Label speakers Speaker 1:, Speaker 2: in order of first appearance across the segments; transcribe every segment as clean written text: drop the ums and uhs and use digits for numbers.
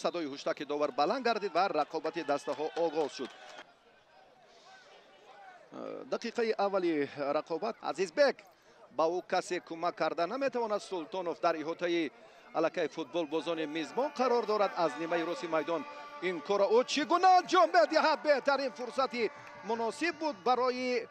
Speaker 1: Садои ҳуштаки довар баланд гардид ва рақобати дастаҳо оғоз шуд. Дақиқаи аввали рақобат Азизбек ба ӯ касе кӯмак карда наметавонад. Султонов дар иҳотаи аллакай футболбозони мизбон қарор дорад. Аз нимаи рости майдон ин корро ӯ чӣ гуна анҷом медиҳад? Беҳтарин фурсати муносиб буд барои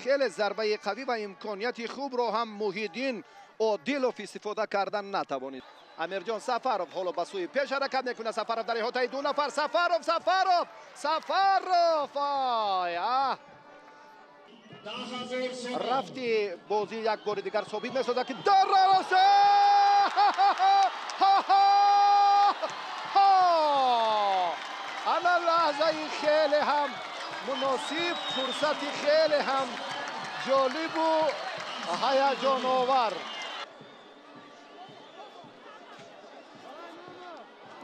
Speaker 1: хеле зарбаи қавӣ ва имконияти хубро ҳам Муҳиддин Одилов истифода кардан натавонид. Амирҷон Сафаров ҳоло ба сӯи пеш ҳаракат мекунад. Сафаров дар иҳотаи ду нафар. Сафаров, Сафаров, Сафаров! Ай, аҳ! Рафти бозӣ як бори дигар собит месозад, ки дар расе ана лаҳзаи хеле ҳам муносиб, фурсати хеле ҳам ҷолибу ҳаяҷоновар.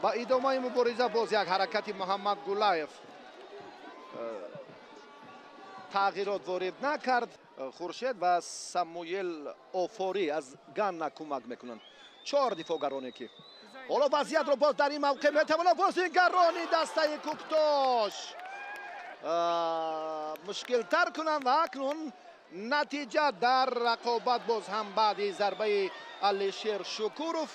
Speaker 1: Ба идомаи мубориза боз як ҳаракати Муҳаммад Гулаев тағйирот ворид накард. Хуршед ва Самуэл Офорӣ аз Ганна кӯмак мекунанд. Чор дифоъгароне ки ҳоло вазъиятро боз дар ин мавқеъ метавонад бозигарони дастаи Куктош мушкилтар кунанд ва акнун натиҷа дар рақобат боз ҳам баъди зарбаи Алишер Шукуров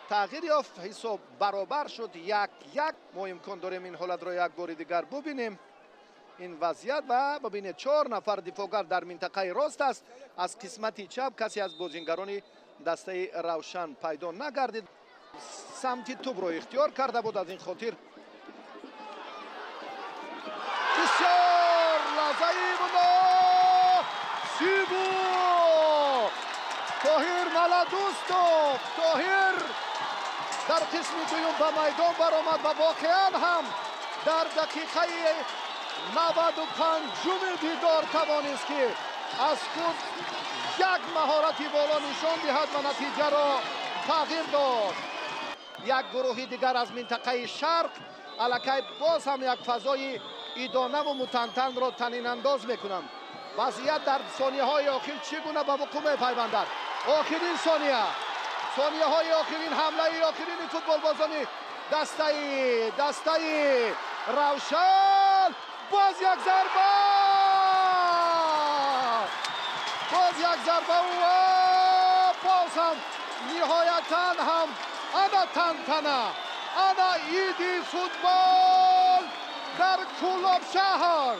Speaker 1: тағйир ёфт. Ҳисоб баробар шуд 1-1. Мо имкон дорем ин ҳолатро як бори дигар бубинем. Ин вазъият ва бибинед, чор нафар дифоъгар дар минтақаи рост аст. Аз қисмати чап касе аз бозингарони дастаи Равшан пайдо нагардид. Самти тӯбро ихтиёр карда буд, аз ин хотир бисёр лаҳзаи муносибу Тоҳир Маладӯстов. Тоҳир дар қисми дуюм ба майдон баромад ва воқеан ҳам дар дақиқаи 95-уми дидор тавонист, ки аз худ як маҳорати боло нишон диҳад ва натиҷаро тағйир дод. Як гурӯҳи дигар аз минтақаи шарқ аллакай боз ҳам як фазои идонаву мутантанро танинандоз мекунанд. Вазъият дар сонияҳои охир чӣ гуна ба вуқӯъ мепайвандад? Охирин сония, сонияҳои охирин, ҳамлаи охирини футболбозони дастаи Равшан. Боз як зарба, боз як зарба ва боз ҳам ниҳоятан ҳам ана тантана, ана иди футбол дар Кӯлоб шаҳр.